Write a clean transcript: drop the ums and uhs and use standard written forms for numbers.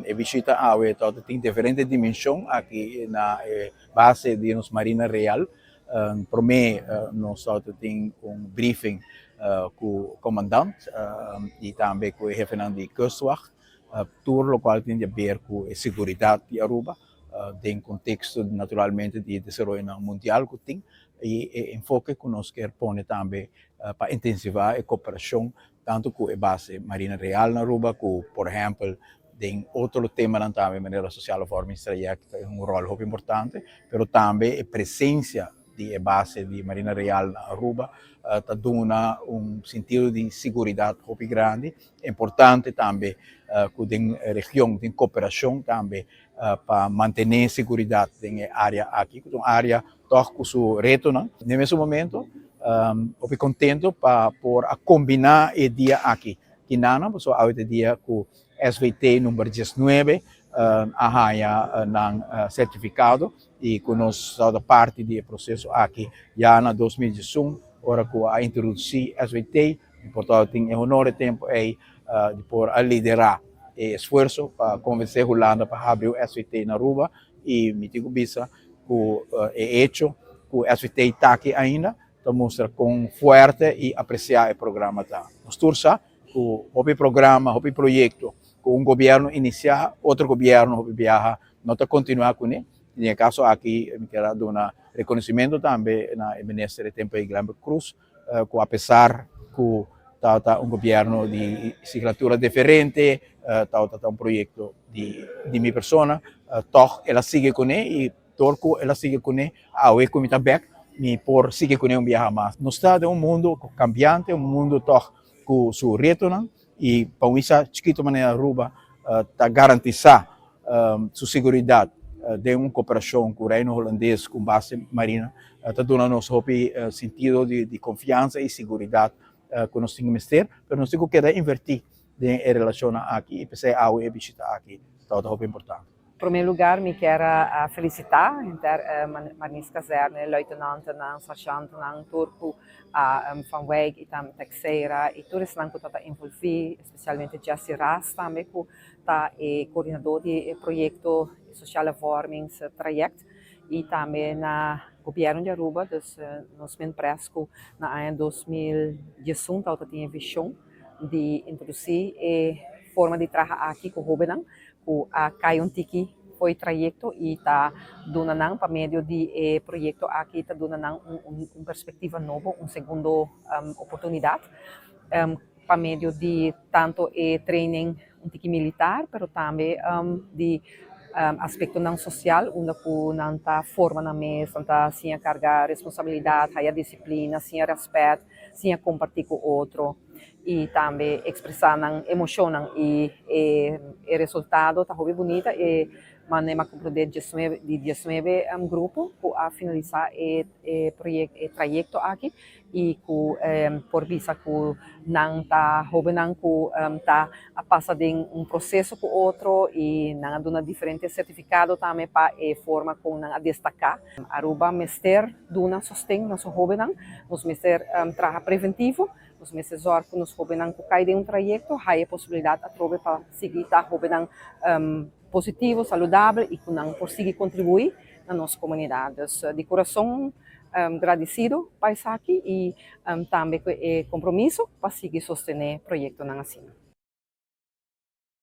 E bishita awe tin diferente dimension aki na e base di nos Marina Real. Prome nos tin un briefing cu comandante y tambe cu e hefe di Kustwacht, tur loke tin di haber cu e seguridad di Aruba, den contexto naturalmente di desaroyo mundial cu tin y e enfoke cu nos kier pone tambe pa intensiva e cooperacion tanto cu e base Marina Real na Aruba, cu por ehempel den otro tema tambe, manera sociale vormingstraject, un rol hopi importante, pero tambe e presencia di base di Marina Real na Aruba ta duna un sentido di seguridad hopi grandi, importante tambe cu den region tin cooperacion tambe pa mantene seguridad den area aki, cu ta un area toch cu su reto, no? Na mesun momento, hopi contento pa por a combina e dia aki. Kinana, so awe dia cu SVT number 19 a haya nan certificado y cu nos ta parti di e proceso aki ya na 2011, ora cu a introduci SVT, por tanto tin e honor e tempo ey di por a lidera e esfuerso pa convence Hulanda pa habri e SVT na Aruba y mi tin cu bisa cu e hecho cu SVT ta aki ainda ta mustra con fuerte y aprecia e programa ta. Nos tur sa cu hopi programa, hopi proyecto, cu un gobierno inicia, otro gobierno hopi biaha no ta continua cune. Den e caso aki, mi kier duna reconocimento tambe na minister tempo Glenbert Croes, cu apesar cu ta un gobierno di signatura diferente, ta un proyecto di mi persona, toch el a sigui cune y dor cu el a sigui cune, awe cu mi ta back, mi por sigui cune un biaha mas. Nos ta den un mundo cambiante, un mundo toch cu su reto y pa un isla chikito manera Aruba ta garantisa su seguridad den un cooperacion cu Reino Hulandes, cu base marina, ta duna nos hopi sentido di confiansa y seguridad cu nos tin mester, pero nos tin cu keda inverti den e relacion aki y p'esey awe e bishita aki ta hopi importante. Na prome lugar, mi kier felicita henter Marinierskazerne, luitenanten, sergeanten, tur cu Van Wijk y tambe Texeira y tur esnan cu ta envolvi, especialmente Jesse Ras tambe, cu ta e coordinador di proyecto Sociale Vormingstraject y tambe na gobierno di Aruba, dus nos Minpres cu na aña 2011 tabatin vision di introduci e forma di traha aki cu hobennan cu a cay un tiki for di trayecto y ta duna nan pa medio di e proyecto aki ta duna nan un perspectiva nobo, un segundo oportunidad pa medio di tanto e training un tiki militar, pero tambe di aspectonan social, unda cu nan ta forma nan mes, nan ta siña carga responsabilidad, haya disciplina, siña respet, siña comparti cu otro y tambe expresa nan emocionnan y e resultado ta hopi bunita e manera mi a comprende 19 di 19 grupo cu a finalisa e proyecto, e trayecto aki y cu por bisa cu nan ta hobennan cu ta a pasa den un proceso cu otro y nan a duna diferente certificado tambe pa e forma cu nan a destaca. Aruba mester duna sosten na su hobennan, nos mester traha preventivo, nos mester zorg cu nos hobennan cu cay den un trayecto haya posibilidad atrobe pa sigui ta hobennan positivo, saludabel y cu nan por sigui contribui na nos comunidad. Dus di curason agradecido pa esaki y tambe cu e compromiso pa sigui sostene proyectonan asina.